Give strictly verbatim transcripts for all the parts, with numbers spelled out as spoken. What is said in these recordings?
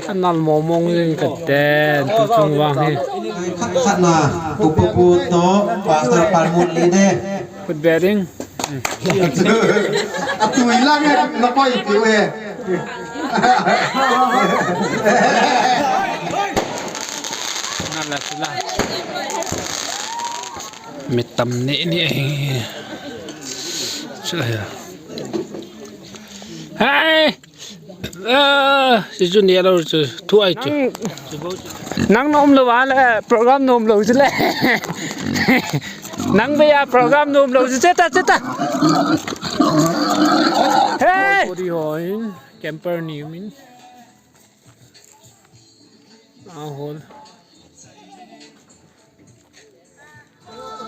Anal momong jing kate, tu chung vang hi. Khat khat na, Pu Pu Pu to, Pastor Palmut le de. Khut be ding. Atu ilang e, na koi tiu e. Nala sila. Mi tam ni ni e. Chu ya. Hai! Ah, si chu ni lo chu, thu ai chu. Nang, nang na um lou a le, program na um lou chu le. Nang be a program na um lou chu, che ta, che ta. Hey! Puri hoi, camper ni min. Ahol.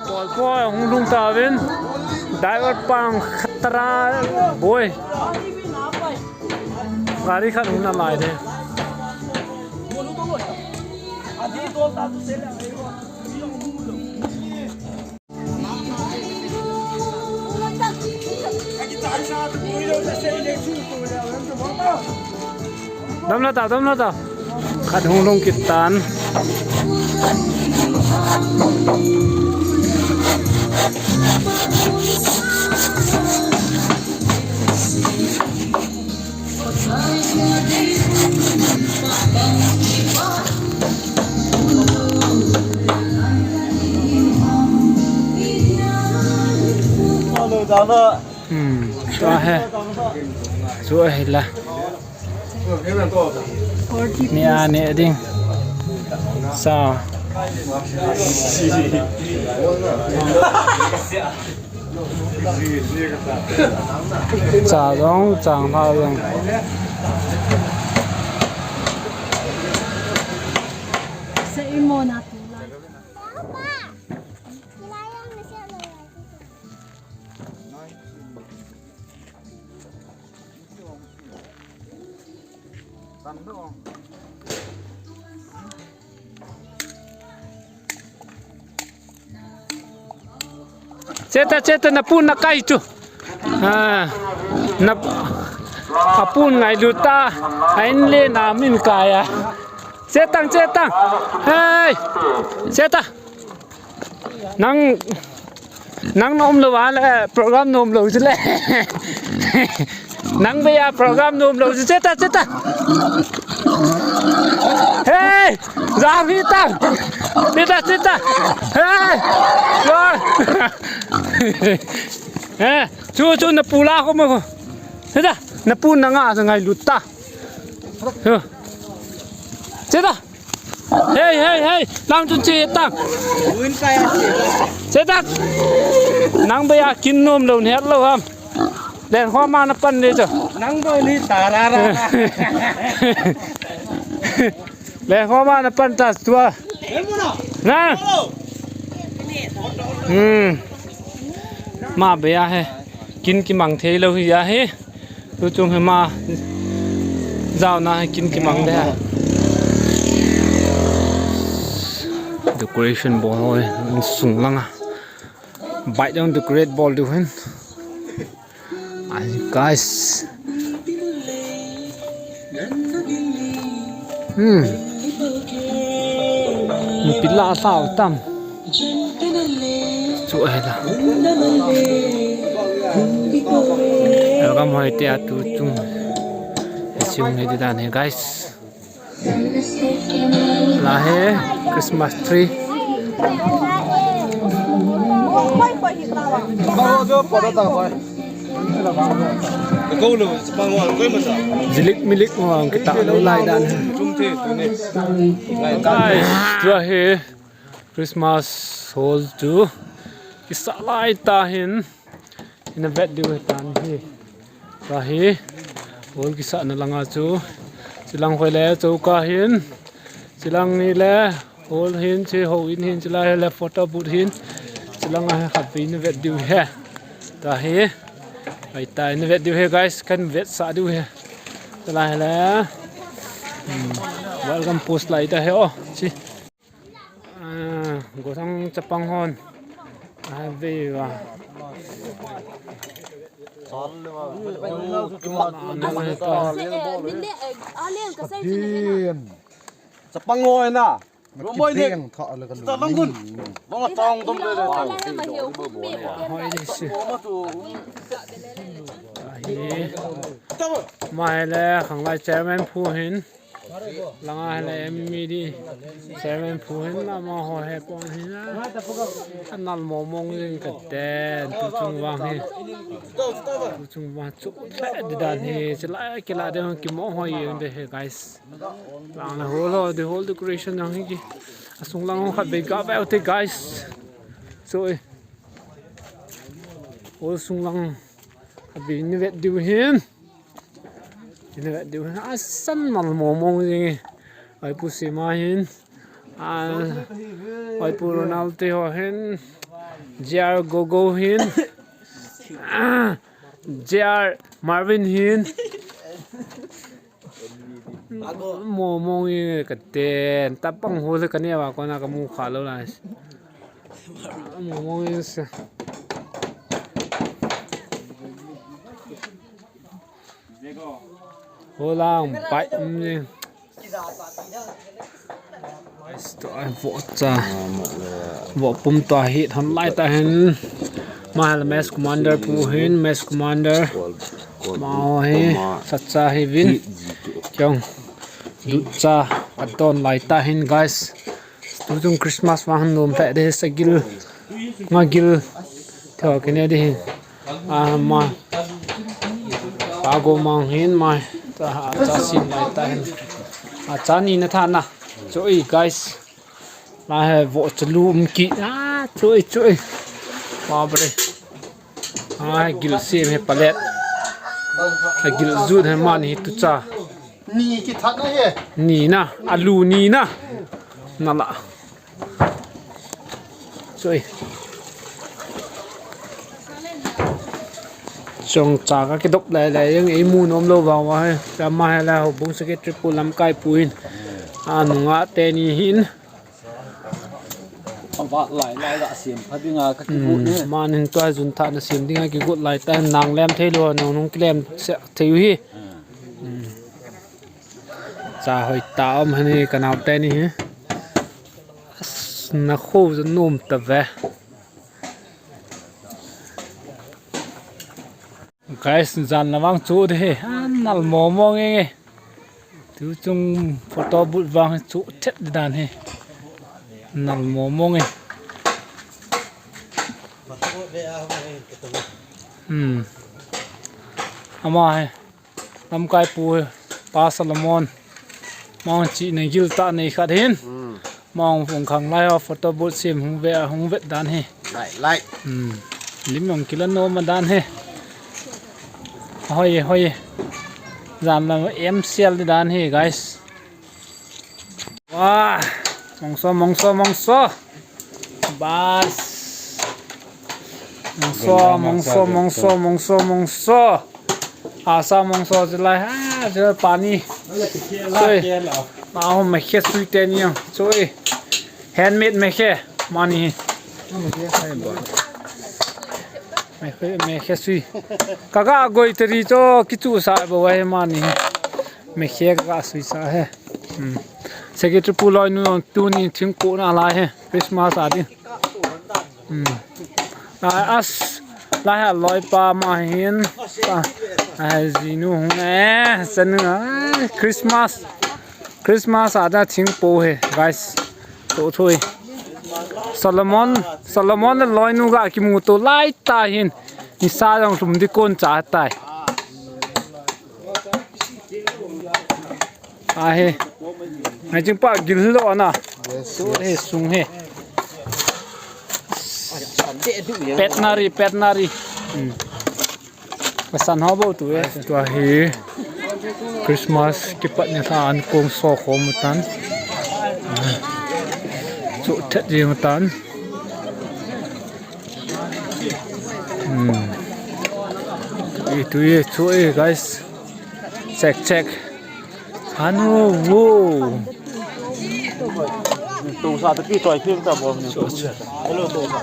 Boi, boi, hung lhung tauvin. Driver pang khatra boi. Gari khat hung na lai de. Dam la ta, dam la ta. Khat hung lhung kit tan. Hmm, chu ahi. Chu ahi la. Ni a ni ding. Sa. Cha jong, chang pha jong. Sa i mo na tu la. Cheta, cheta, na pu na kai chu. Ah, na, a pu ngailu ta. Ain le na min kai a. Chetang, chetang. Hey, cheta. Nang, nang na um lou a le, program na um lou chu le. Nang be a program na um lou chu, cheta, cheta. Hey, jam hi ta. Cheta, cheta. Hey. Wa. Eh, chu, chu na pu la ko mo ko. Cheta, na pu na nga sa ngailu ta. Huh. Cheta. Hey, hey, hey, lang chu che tang. Win kaya che. Che tang. Nang be a kin nom lou, het lou ham. Len kho ma na pan ni chu. Nang be ni ta ra ra. Len kho ma na pan ta tua. Na. Hmm. Ma be a he. Kin kimang thei lou hi a he. Tu chung hi ma jaona hi kin kimang de. Decoration bol hoi, insung langa. Bike jong decorate bol diu hin. Ai, guys. Hmm. Nupi la tao tam. Chu ahi la. Welcome hoi te a tu chung. Hi chung hi di dan hi, guys. La hi Christmas tree. Jilik milik mo ang kita lo lai dan. Guys, tua hi Christmas hall chu kisa lai ta hin. Ina vet diu hi tan hi. Ka hi. Hall kisa na langa chu. Chilang hoi le chu ka hin. Chilang ni le. Hall hin chi ho in hin chila hi le photo booth hin. Chilang a khat pi ina vet diu hi. Ta hi. Ai ta ina vet diu hi guys. Kan vet sa diu hi. Chila hi le. Hmm. Welcome post lai ta hi o. Chi. Ah, gosang chapang hon. Ah, ve va. Chapang ngoi na. Romoi ne. Kibeng tha le ka. Chapang gun. Mama tong dom le le. Hoi ni si. Mama tu. Ahi. Mai le khanglai chairman pu hin. Langa le M M E D chairman pu hin la ma ho he pon hin la. Anal mo mong jing ka ten tu chung vang hi. Tu chung vang chu le di dan hi. Chila kila de hong ki mo ho yeng de he, guys. Lang la ho lo de whole decoration jang hi ki. Asung lang ho khat be ga ba te, guys. So eh. Whole sung lang. Abi ni vet diu hin. Ni vet diu hin. Asan mal mo mong jing. Ai pu si ma hin. Ah, ai pu Ronaldo ho hin. J R Gogo hin. Ah, J R Marvin hin. Mo mong i ka ten. Tapang ho le ka ne wa ko na ka mu kha lo la. Mo mong i se. Ho lang pai um ni. Sto ai vo cha. Vo pum to hi than lai ta hin. Ma hal mess commander pu hin, mess commander. Ma ho hi, sa cha hi vin. Kyong. Du cha, ka ton lai ta hin, guys. Tu chung Christmas vang han nom ta de sa gil. Nga gil. Tho kene de hin. Ah, ma. Pa go mang hin ma. Ta ha, cha sin lai ta hin. Ah, cha ni na tha na. Choi, guys. La he vo chalu um ki. Ah, choi, choi. Baap re. Ah, gil sem he palet. Ah, gil jut he man hi tu cha. Ni ki that na he. Ni na, alu ni na. Na la. Choi. Chong cha ka kidop lai lai jeng ei mu nom lo vang va he. Cha ma he la ho bung secretary pu lamkai pu hin. Anunga teni hin. Ava lai lai la sem pha dinga ka kigot ne. Hmm, man hin tua jun tha na sem dinga kigot lai ta nang lem thei lo nong nong kilem se thei u hi. Hmm. Cha hoi ta um hani ka nau teni hi. As, na kho jun nom ta ve. Guys, jan la vang chu de he. Anal mo mo nge nge. Tu chung photo booth vang chu thet de dan he. Nal mo mo nge. Hmm. Ama he. Lamkai pu he. Pa Solomon. Mang chi ne gil ta nei khat hin. Hmm. Mong phung khang lai ho photo booth sem hung ve, hung vet dan hi. Lai, lai. Hmm. Lim jong kila nom a dan hi. Hoi, hoi. Jan la em sial di dan hi, guys. Wah. Mongso, mongso, mongso. Bas. Mongso, mongso, mongso, mongso, mongso. Asa mongso jilai ha, jilai pani. Soi. Ma ho me khe sui teni yang. Soi. Handmade me khe. Mani. Me khe, me khe sui. Kaga goi teri cho kichu sa bo wai mani. Me khe kaga sui sa he. Hmm. Secretary pu loi nu tuni thingko na lai he. Christmas a di. Hmm. Lai as, lai ha loi pa ma hin. Pa. Ai, jinu hung e, sanu, ah, Christmas. Christmas a da thingpo he, guys. To thoi. Solomon, Solomon le loi nu ga kimu to lai ta hin. Ni sa jong lum di kon cha tai. Ahe. Ngai ching pa gil lo na. Yes, yes. He sung he. Pet nari, pet nari. Hmm. Pasan ho bo tu e. Tua hi Christmas kipat ni tha an kong so khom tan. Chu thet jing tan. Hmm. Itu ye chu e, guys. Check, check. Hanu wo. Tu sa ta ki toi phim ta bom ni. Hello, tu sa.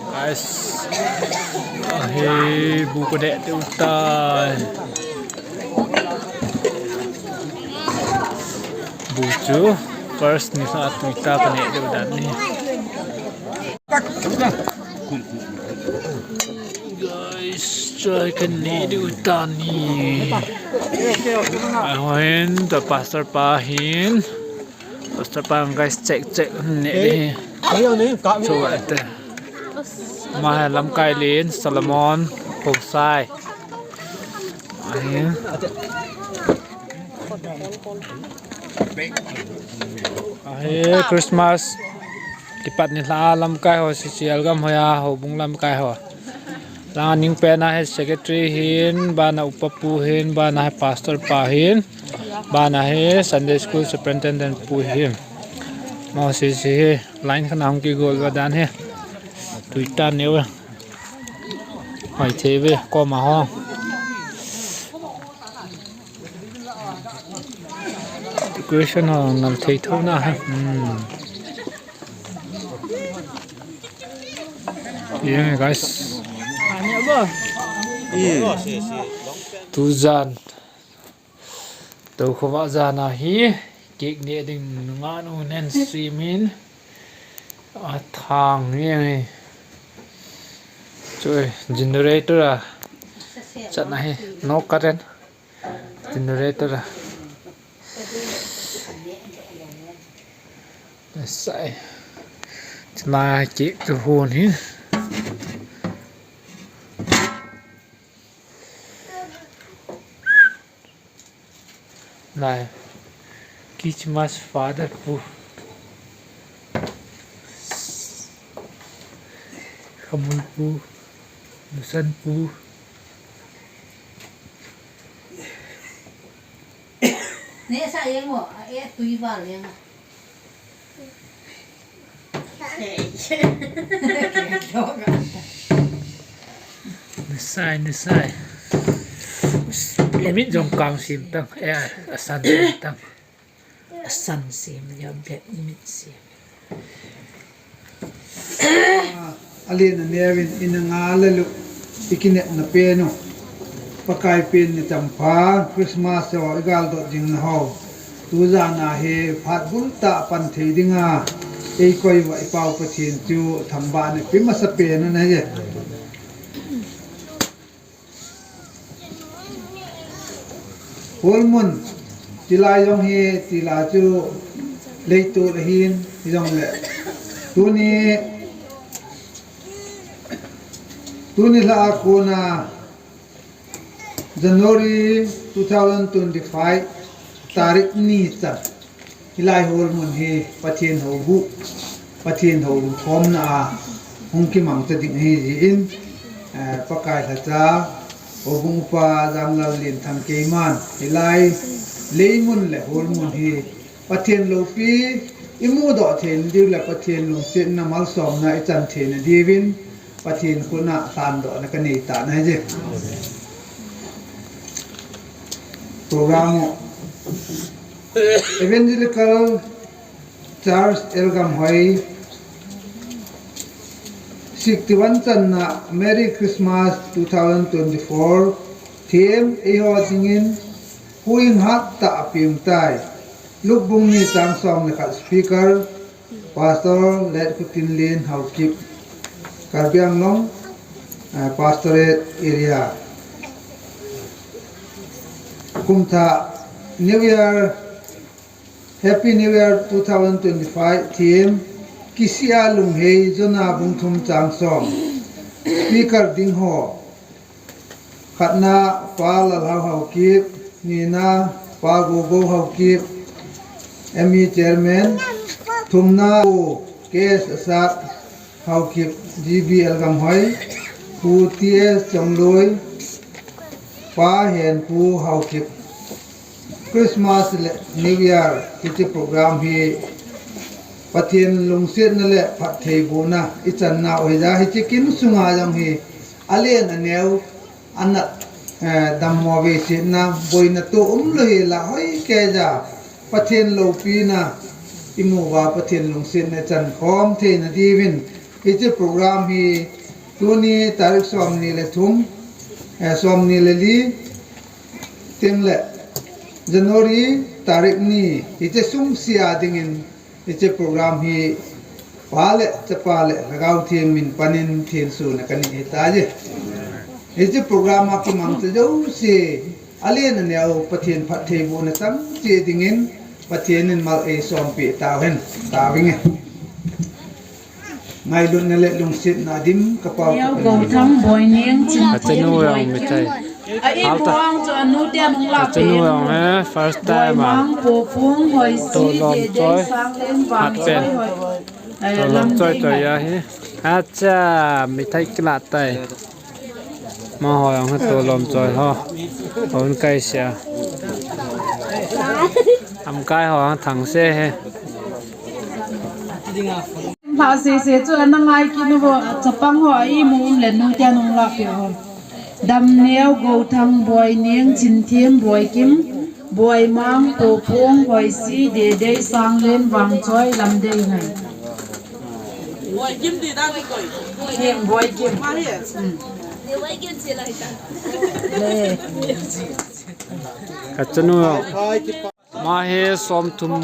Guys, ahi, bu kaneh diu tai. Bu chu first ni sa tui ta kaneh diu dan ahi. Guys, chai kaneh diu tan ahi. Ahin, the pastor pa hin. Pastor pa, guys, check, check, neh ding ahi. Chu ate. Ama hi lamkai len, Solomon Khongsai. Ahi. Ahi, Christmas kipat nilhah a lamkai ho, C C L gam hoiya, houbung lamkai ho. Langa ning pen a hi secretary hin, bana upa pu hin, bana hi pastor pa hin, bana hi Sunday school superintendent pu hin. Mo C C hi line khat a hung kigol uva dan hi. Tui tan ahiuve. Hoi thei uve, koma ho. Decoration ho nal thei tho na ha. Hmm. Yeng guys. Tujan. Tokhova jan ahi. Cake neh ding nungah nu Nancy min. Athang yeng ahi. Chu generator a. Chan ahi. No current. Generator a. Sai. Chulai cake chu hon hi. Lai. Christmas Father pu. Khamul pu. Nusan pu. Neh sa yeng mo, a e tui val yeng. Nisai, nisai. Lemit jong kang sim tang, eh, asan sim tang. Asan sim, ya bet mit sim. Alen aneo in, ina nga le lu, ikinepna pen u. Pakai pen ni champha, Christmas ho, igal dot jing na ho. Tujan a hi, phat bul tah pan thei dinga, eikoi uva i Pau Pathen chu, thangvah in ipe masa pen u ahi. Holmun, tilai jong hi, tila chu leitol ahin, hijongle. Tuni, tuni lha a kona January two thousand twenty-five, tarik ni chan. Hilai holmun hi Pathen houbuh, Pathen houkhomna a hung kimangcha ding ahi jeh in, eh, Pakai lhacha, houbung upa Janglal Lenthang keiman, hilai leimun le holmun hi Pathen loupi imudoh theina diu le Pathen lungsetna malsomna ichan theina diuvin, Pathen khut a lhandohna kanei tan ahi. Program u. Evangelical Church Elgamhoi, sixty-one channa Merry Christmas two thousand twenty-four, theme eiho dingin, huhhing hattah a pengtai. Luke bung ni chang som le khat speaker, Pastor Letkhutinlen Haokip, Karbi Anglong, eh, Pastorate Area. Kumthah New Year, Happy New Year two thousand twenty-five theme, Kisih a Lunghei, Jonah bung thum chang som. Speaker ding ho. Khatna, Pa Lalhao Haokip, nina, Pa Gogo Haokip, M E Chairman, thumna, K S Asat Haokip, G B Elgamhoi, Pu T S Chongloi, Pa Henpu Haokip. Christmas le New Year hiche program hi Pathen lungsetna le phattheibohna ichanna u ahijeh a hiche kin sunga jong hi alen aneo anat, eh, dammo veisetna, boina toh umlou hela, hoikei ja, Pathen loupina, Imu uva Pathen lungsetna ichan khom theina diuvin, hiche program hi tuni tarik somni le thum, eh, somni le li teng le January tarik ni, hiche sung sia dingin, hiche program hi Pa le Chapa le Lhagao Theng min panin thensona kanei ahitai. Hiche program a kimangcha jouse, alen aneo Pathen phattheibohna chang cheh dingin Pathen in mal eisompeh tauhen, tavinge. Ngailutna le lungsetna dim kapao Neo Gouthang Boineng Chin Achanu Thiem Boikim. A imuang chu anu te anung la Achanu pen. He, first time a. Boimang Popung Hoisi Tolom Dede choi. Sanglen Vangchoi Hoi. Tolom choi choi ya hi. Acha, mithai kilah tai. Amaho jong hi tolom choi ho. Hon kai sia. Amkai ho jong thangse he. Lhase se chu ana ngai kit uvo, chapang ho a imu um le nu te anung la peh uvo. Damneo Gouthang Boineng Chinthiem Boikim. Boimang, Popung, Hoisi, Dedei, Sanglen, Vangchoi, Lamdei, Ngai. Boikim ti dan ni koi. Kim, Boikim. Ma hi. Hmm. Kachanu. Ma hi somthum,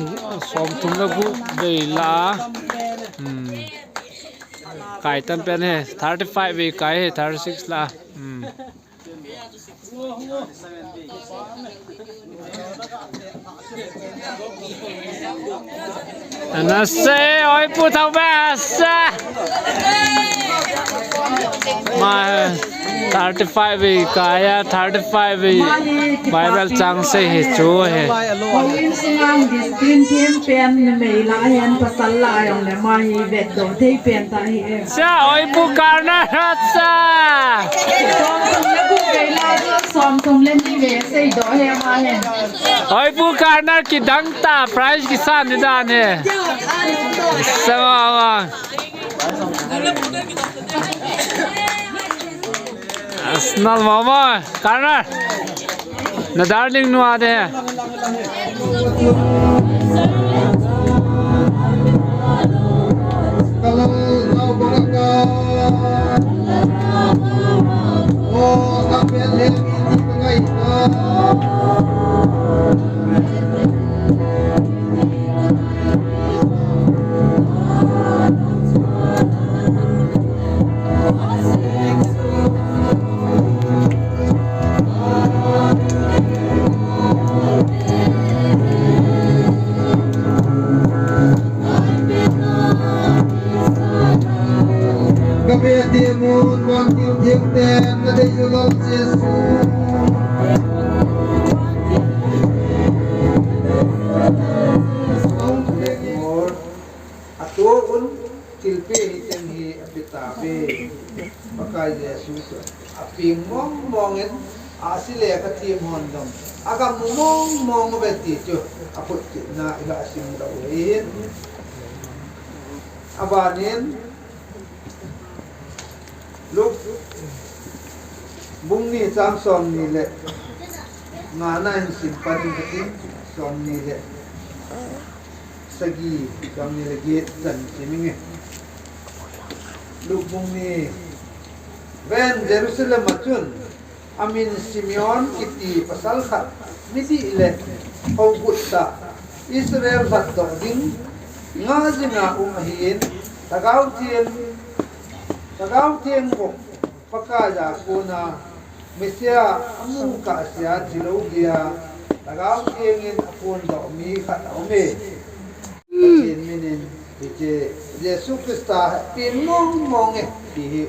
somthum le gup vei la. Hmm. Kai tam pen he, thirty-five vei kai he, thirty-six la. Hmm. Ana se, oi pu thau ba sa. Ma, thirty-five vei kaya, thirty-five vei Bible chang se hi chu he. Koin sungang discipline them pen ni mei la hen pasal la jong le ma hi vet do thei pen ta hi e. Sa, oi pu karna rat sa. Somthum le gup vei la chu somthum le ni vei sei do he ma he. Oi pu karna kidang ta prize kisan ni dan he. Sa ma ma. Asnal mama, karna. Na darling nu ade. Ka be ti mun wan tin thim ten na dei u lal Jesu. Ato un thilpeh hi teng hi ape tave. Pakai Jesu chu apeng mong mong in, ahsi le ka thim hon jong aga mu mong mong uve ti chu akhut kitna iga sim doh u ahin. Abanin Luke bung ni chang somni le nga na hin sim pan in katin, somni le sagi, somni le get chan sim inge. Luke bung ni. Ven Jerusalem a chun amin Simeon kiti pasal khat midih le hougut tah, Israel lhatdoh ding ngah jing a um ahin, Lhagao Theng, Lhagao Theng bou Pakai a kona Messiah amu kahsea thilou dia Lhagao Theng in aphondoh mi khat aume. Pathen minin hiche Jesu Christa hi apeng mong mong e ti hi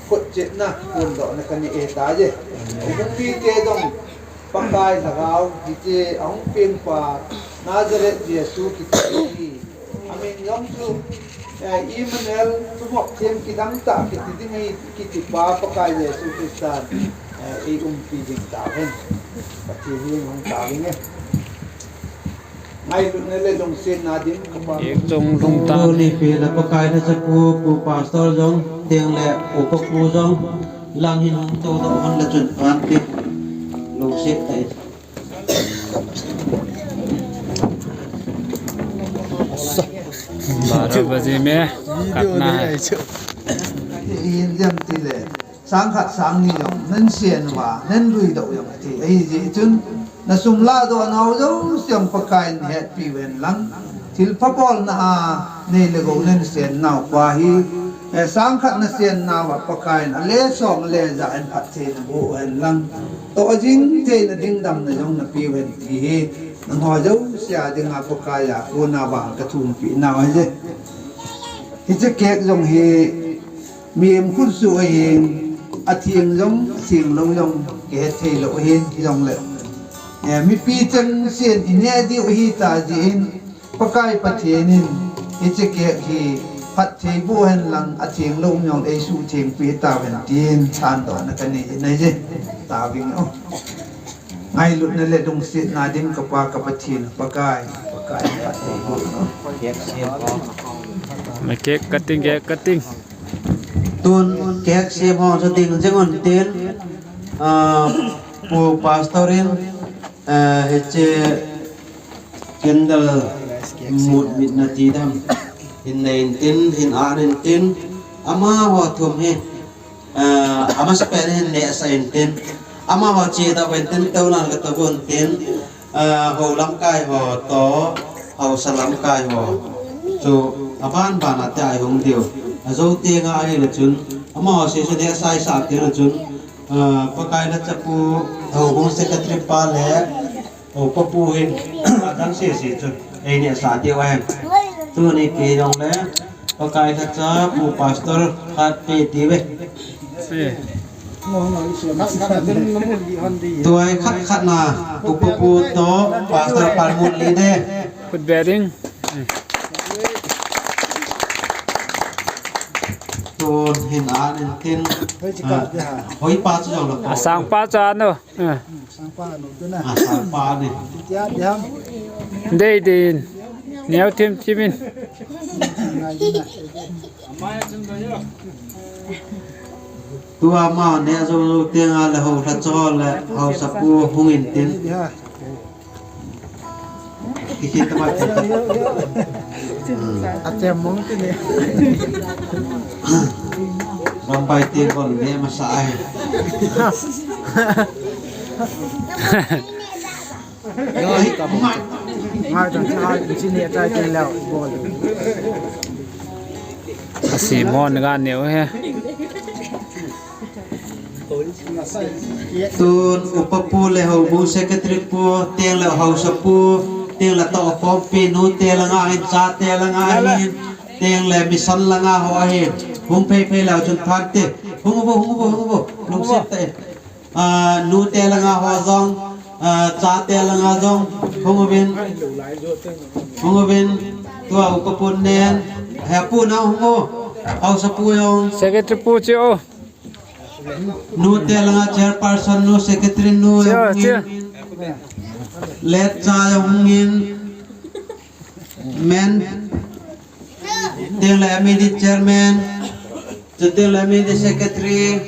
khut chetna phondohna kanei ahitai. Hung mite jong Pakai Lhagao hiche ahung pengpa Nazareth Jesu kiti hi. Amin jong chu, eh, Emmanuel, thumop theng kidang tah kiti ding hi kitipa Pakai Jesu Christa, eh, eiumpi ding tahen. Pathen in hung tao ding e. Ngailutna le lungsetna dim kapa. Ek jong lungta. Tuni peh le Pakai na chapu, pu pastor jong, teng le upa pu jong, lang hin hung toudoh hon le chun pan te. Lungset tai. Asa, Baji me, katna hai. Hin jam ti le, sang khat sang ni jong, nan sian uva, nan lui doh jong ti. Ahi jeh chun, na sum ladoh nau jouse jong Pakai in hetpi uvin lang. Thilpha bolna a, nei le gou nan sian nau pa hi, eh, sang khat na sian nau a Pakai in, ale song le ja in phattheina boh uvin lang. Toh jing theina ding damna jong na pe uvin ti hi. Nangho jouse a dinga Pakai a kona vang ka thumpi nau ahi. Hiche cake jong hi mi em khut su ahin, atheng jong, atheng lou jong, kihe thei lou ahin, hijongle. Eh, mipi chengse in ineh diu ahi ta jeh in, Pakai Pathen in, hiche cake hi phatthei boh hen lang, atheng lou jong, eisuhtheng peh tahen tin, thandohna ka nei in ahi. Taovin o. Ngailutna le lungsetna ding ka Pa ka Pathen, Pakai, Pakai, Pakai. Cake cutting, cake cutting. Tun cake sem ho chu ding jeng un tin, ah, Pu Pastor in, ah, hiche candle mut mitna ti dam hin nei in tin, hin an in tin, amaho thum hi. Ah, amasapen in nehsah in tin, amaho cheda uvin tin, tounan ka tou uvin tin, ah, hou lamkai ho toh, haosa lamkai ho chu aban ban a tia ihung diu. Ajou tenga ahile chun, amaho sese nehsah isah teng le chun, ah, Pakai lhacha pu, houbung secretary pa le, Upa pu hin, adang sese chu, einehsah diu ahi. Tuni kei jongle, Pakai lhacha pu pastor khat pe diu ve. Tua hi khat khat na, upa pu toh pastor pan mun lih de. Khut be ding. Tun hin an in tin, ah, hoi pa chu jong la. Asang pa chu an o. Ah. Sangpa nu tu na. Ah, sangpa ni. Tia diam. Dei dei in. Neo thim thim in. Ngai di na. Tua ma ne jo jo tenga le hou lhacha le haosa pu hung in tin. Dei dia. Kiki tama. Achem mong tu ni. Rambai te gol ne masa ai. Ngai tang, ngai tang, ngai tang, sini atai teng leo, bol. Asi mon ga neo he. Tun upa pu le houbung secretary pu, teng le haosa pu, teng le tohkhompi nu te langa hin, cha te langa hin, teng le mission langa ho ahin. Hung phei phei leu chun phan te. Hung uvo, hung uvo, hung uvo. Lungset te. Ah, nu te langa ho jong, ah, cha te langa jong, hung uvin, hung uvin, tua upa pu nen, he pu na hung u, haosa pu jong. Secretary pu chu. Nu te langa chairperson nu, secretary nu, chu, hung in. Chu. Let cha jong hung in. Men. Teng le M E D chairman, chuteng le M E D secretary,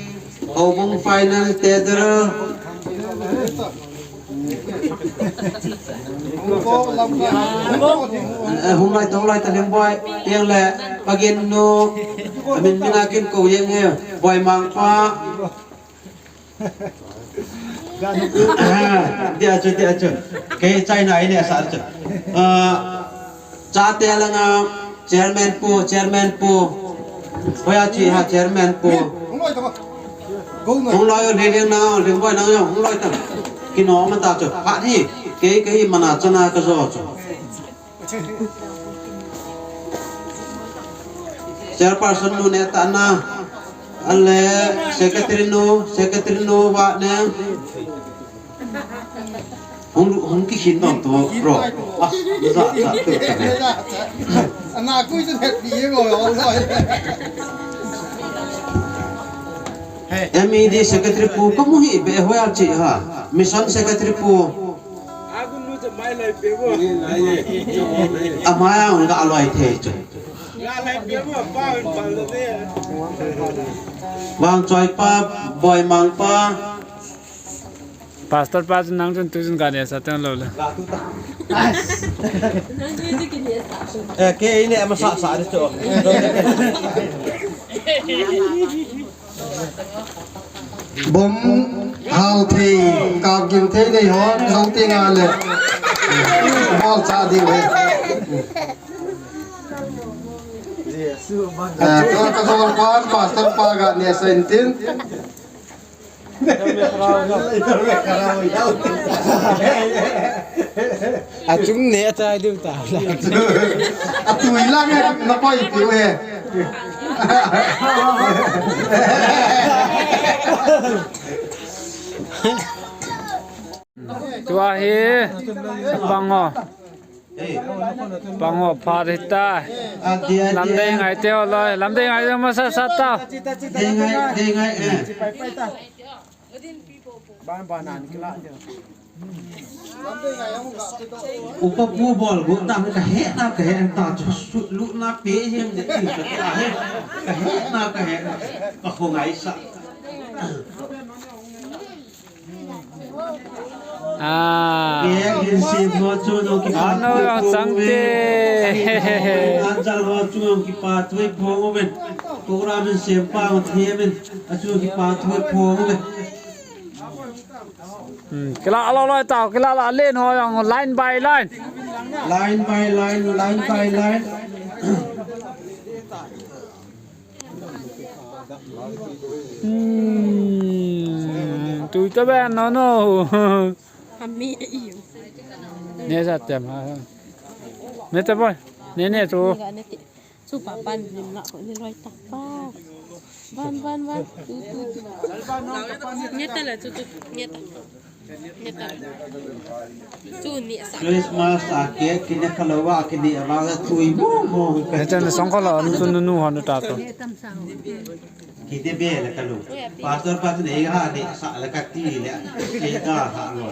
houbung finance teacher. Eh, hung lai tong lai ta leng boi, teng le pagin nu, amin mina kin ko yeng he, boi mang pa. Ah, dia chu, dia chu. Kei China ini asal chu. Ah, chate langa chairman pu, chairman pu. Hoiya chi ha chairman pu. Hung loi o, leng leng na, leng boi na, hung loi ta. Kino ma ta chu. Ha ni, kei, kei mana chana ka jo chu. Chairperson nu ne tana, ale secretary nu, secretary nu va ne. Hung, hung kikhin nom to, bro. Ah, za, za, tu, tu, ne. Ana kui chu het pi mo, lo, lo. M E D secretary pu, kamu hi be hoiya chi ha. Mission secretary pu. Amaya hung ga loi thei chu. Vangchoi pa, boi mang pa. Pastor pa chu nang chun tu chun ka neh sa teng lou le. Nang tu chu ki neh sa. Eh, kei neh masa sa di chu. Bom hal thei, kap gin thei nei ho, jong ti nga le. Bol cha ding ve. Eh, ka, ka dol pa, pastor pa ga neh sa in tin. Achung neh achai diu ta. Atui lang e, na koi piu e. Tua hi, pang ho. Pang ho, phat hita. Lamdei ngai teu loi, lamdei ngai teu masa sa tau. Dei ngai, dei ngai, eh. Upa pu bol gu ta, ka he na, ka he ta, chu sut lu na pe hem de ti ka ta he. Ka he na, ka he na. Ka ho ngai sa. Ah. Kek in sem ho chu nong kipa thu phong uve. Anchal ho chu nong kipa thu phong uve. Program in sem pa u thi uve. Achu kipa thu phong uve. Hmm, kila loi loi tau, kila la len ho jong line by line. Line by line, line by line. Hmm, tu ta ben no no. Ami e iyo. Neh sa tem ha. Neh ta boy. Neh neh tu. Chu pa pan lim la ko ni loi ta pa. Van, van, van. Tu, tu, tu. Neh ta la chu chu. Neh ta. Christmas a cake kine kha lou a, kine a vang a tui mo mo. Hichan song kha lou, nu, nu, nu, hon ta to. Kine be le ka lou. Pastor pa ne ha ne sa le ka ti le. Ke ka ha lou.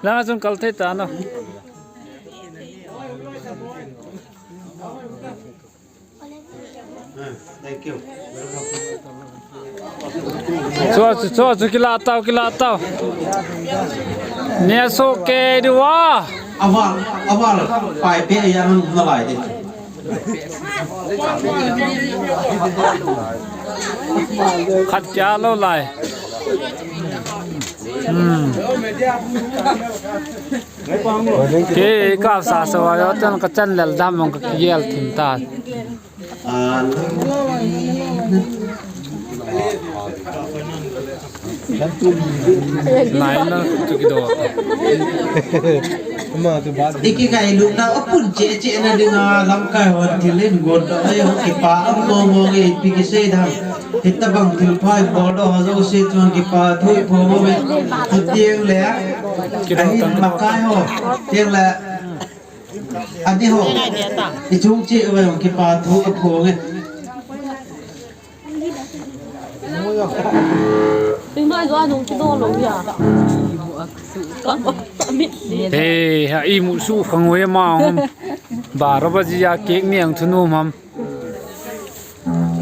Langa chun kal thei ta no. Chu, chu, chu, chu, kila tau, kila tau. Neh so ke diu a. Aval, aval, pai pe ya na lai de. Khat kia lou lai. Hmm. Kei ka sa sa wa yo tan ka chan lel dam mong ka kiel thin ta. Nai na tu ki do. Iki kai lu na apun che che na dinga lam kai hon thilin gon do ai ho kipa am mo mo nge pi ki sei dam. Hitabang thil pha i bol doh ho jouse chun kipathu i phong uve. Chuteng le, ahin makai ho, chuteng le, adeh ho, i chung cheh uva jong kipathu ka phong e. He, ha, imu su khang uve ma hom. Baro ba ji ya cake ni ang thunu mam.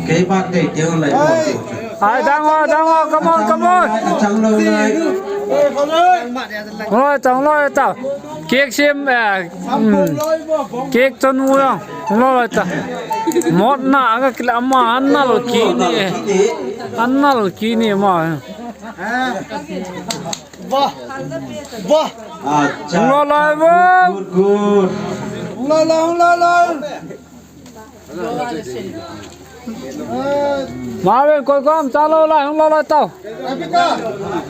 Kei bak dei teu lai. Ai, dang o, dang o, come on, come on. Chang lou lai. Hung lou, chang lou ta. Cake sem, eh, hmm. Cake chon u ya. Hung lou lai ta. Mot na, anga kila ama, anna lo ki ni. Anna lo ki ni ma. Bah. Bah. Acha. Hung lou lai, bah. Good, good. Hung lou lai, hung lou lai. Marvin, koi kom, chang lou lai, hung lou lai tau. Rebecca,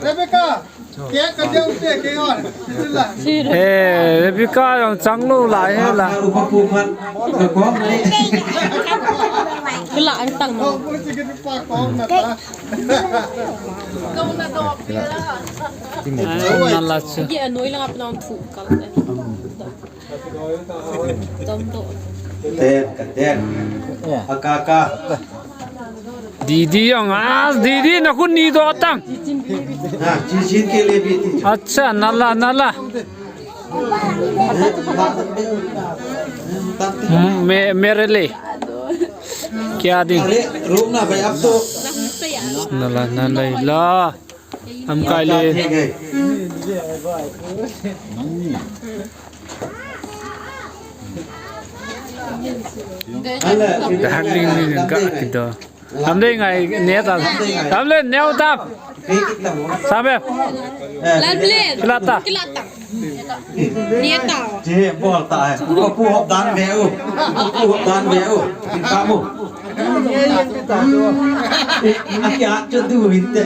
Rebecca, cake ka jong te ke on. Eh, Rebecca jong chang lou lai he la. Kila ang tang no. Ai, na la chu. Ye anoi lang ap nang thu kal. Ten, ka ten. Aka, aka. Didi jong, ah, Didi na khun ni doh tang. Ha, chi chin ke le bi ti. Acha, na la, na la. Hmm, me, mere le. Kya ding? अरे, रुक ना भाई, अब तो ना ला, ना ला, ला। हम काले। Darling ni ka kito. Tam dei ngai ne ta. Tam le neo ta. Sabe. Lal ble. Kilata. Kilata. Nieta. Che, bol ta hai. Ko pu hop dan ve u. Pu hop dan ve u. Kamu. Aki at cho du vinte.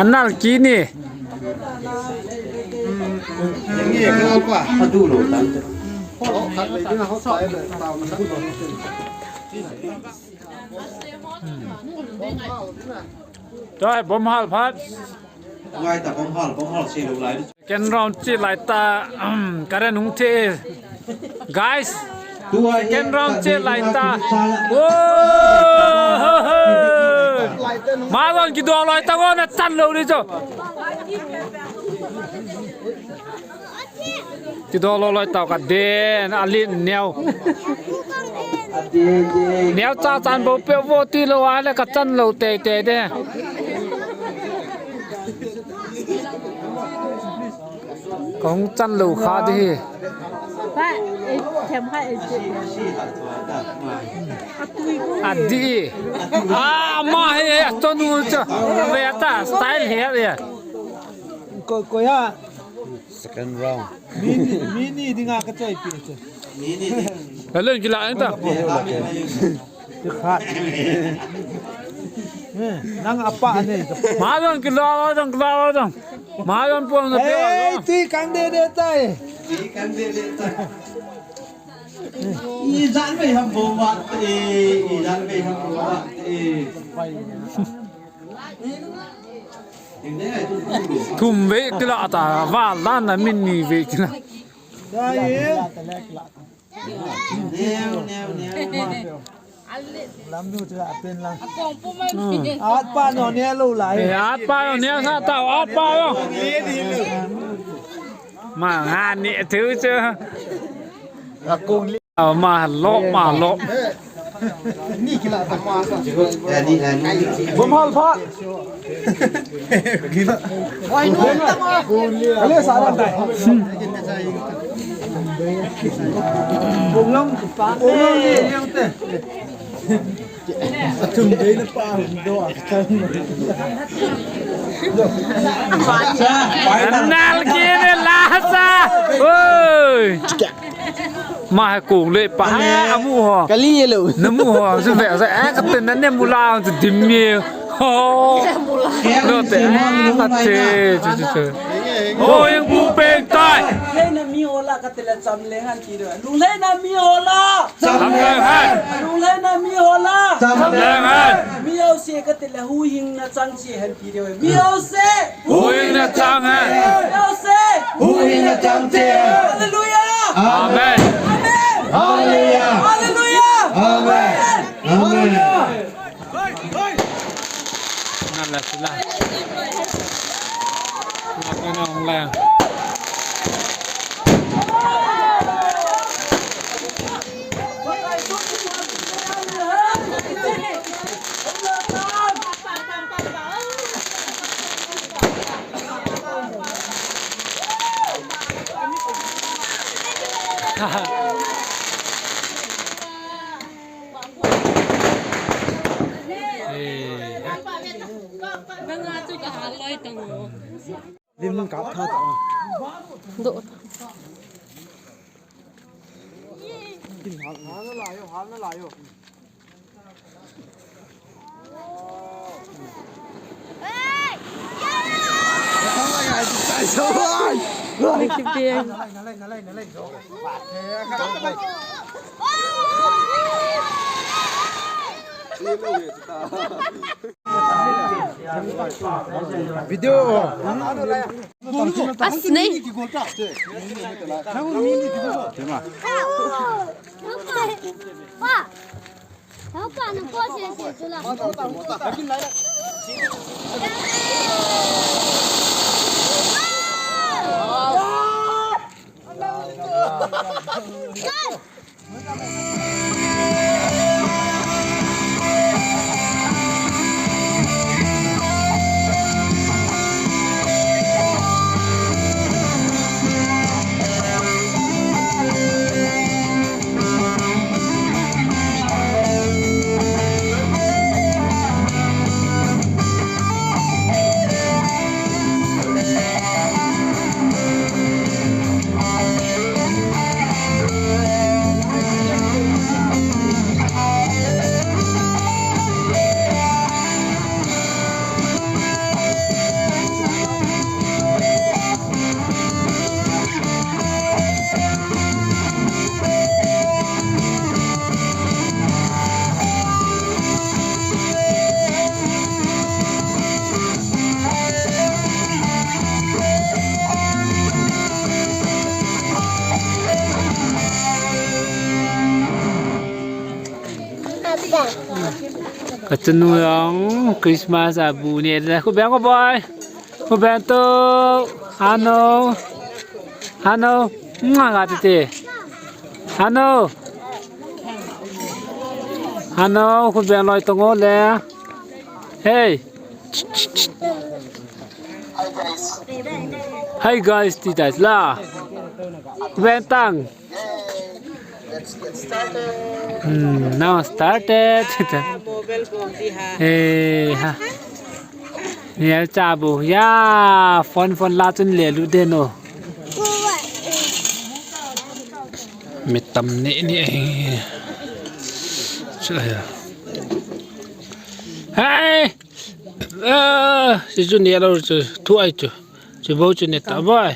Anal kini. Adu lo tan. Choi, bom hal phat. Ngai ta bom hal, bom hal si lo lai. Second round chi lai ta, um, karen hung the. Guys, second round chi lai ta. Wo! Ma lon ki do lai ta wo na chan lo ni cho. Ti do lo loi tau ka den, a lin neo. Neo cha chan bo pe vo ti lo a le ka chan lo tei tei de. Ka hung chan lo kha di hi. A di. A ma he he to nu cha. Ve ta style he he. Ko, ko ya. Second round. Mini, mini dinga ka choi pi chu. Hello, kila enta. Khat. Eh, nang apa ne. Ma dong kila dong, kila dong. Ma dong puang na pe. Hey, ti kang de de tai. Ti kang de de tai. I jan ve ham bo ma. Eh, i jan ve ham bo ma. Eh. Thum ve kila ta, val dan na min ni ve kila. At pa no ne lo lai. Eh, at pa no ne sa ta, at pa no. Ma nga ni thu chu. Akong Ama lo, ma lo. Bom hal pha. Ale sa la tai. Bom long, bom long ni yang te. Atum dei na pa do a. Nal kini lasa. Oi. Ma hai kong le pa, eh, amu ho. Kali ye lo. Namu ho, su ve sa, eh, ka ten na ne mu la, su dim ye. Ho. Lo te, eh, ka te, chu, chu, chu. Ho, yang bu peng tai. Lunglei na mi ho la ka te la cham le han ti do. Lunglei na mi ho la. Cham le han. Lunglei na mi ho la. Cham le han. Mi ho se ka te la hu hing na chang che han ti do. Mi ho se. Hui na chang hai. Hallelujah. Amen. Amen. Hallelujah. Hallelujah. Amen. Amen. Hallelujah. Amen. Lim kap tha ta. Do. Kin hal, hal na lai o, hal na lai o. Hey! Hey! Video. Asne. Kachanu jong Christmas a bu neh le, khu beng ko boy. Khu beng to. Hano. Hano. Nga ga te te. Hano. Hano, khu beng loi to ngo le. Hey. Hi guys, ti tai la. Khu beng tang. Hmm, now started. Eh, ha. Ya, cha bu. Ya, phone, phone la chun le lu de no. Mi tam ni ni. Cha ya. Hey! Ah, si chu ni lo chu, thu ai chu. Chu bo chu ni ta boy.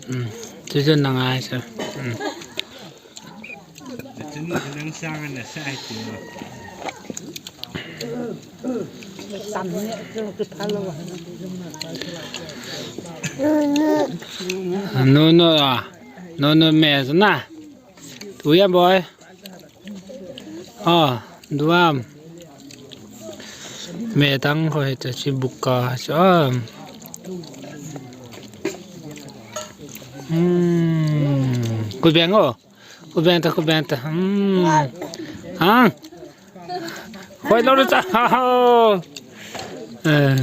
Hmm, chu chu na ngai chu. Hmm. No, no, ah. No, no, me, na. Tu ya boy. Ah, duam. Me tang ko he ta chi buka cha. Hmm. Khu beng o. Khu beng ta, khu beng ta. Hmm. Ha. Khoi lo cha. Eh.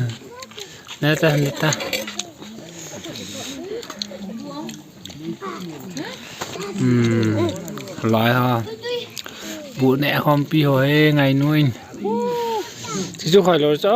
Ne ta, ne ta. Hmm. Lai ha. Bu neh khompi ho he ngai nuin. Ti chu khoi lo cha.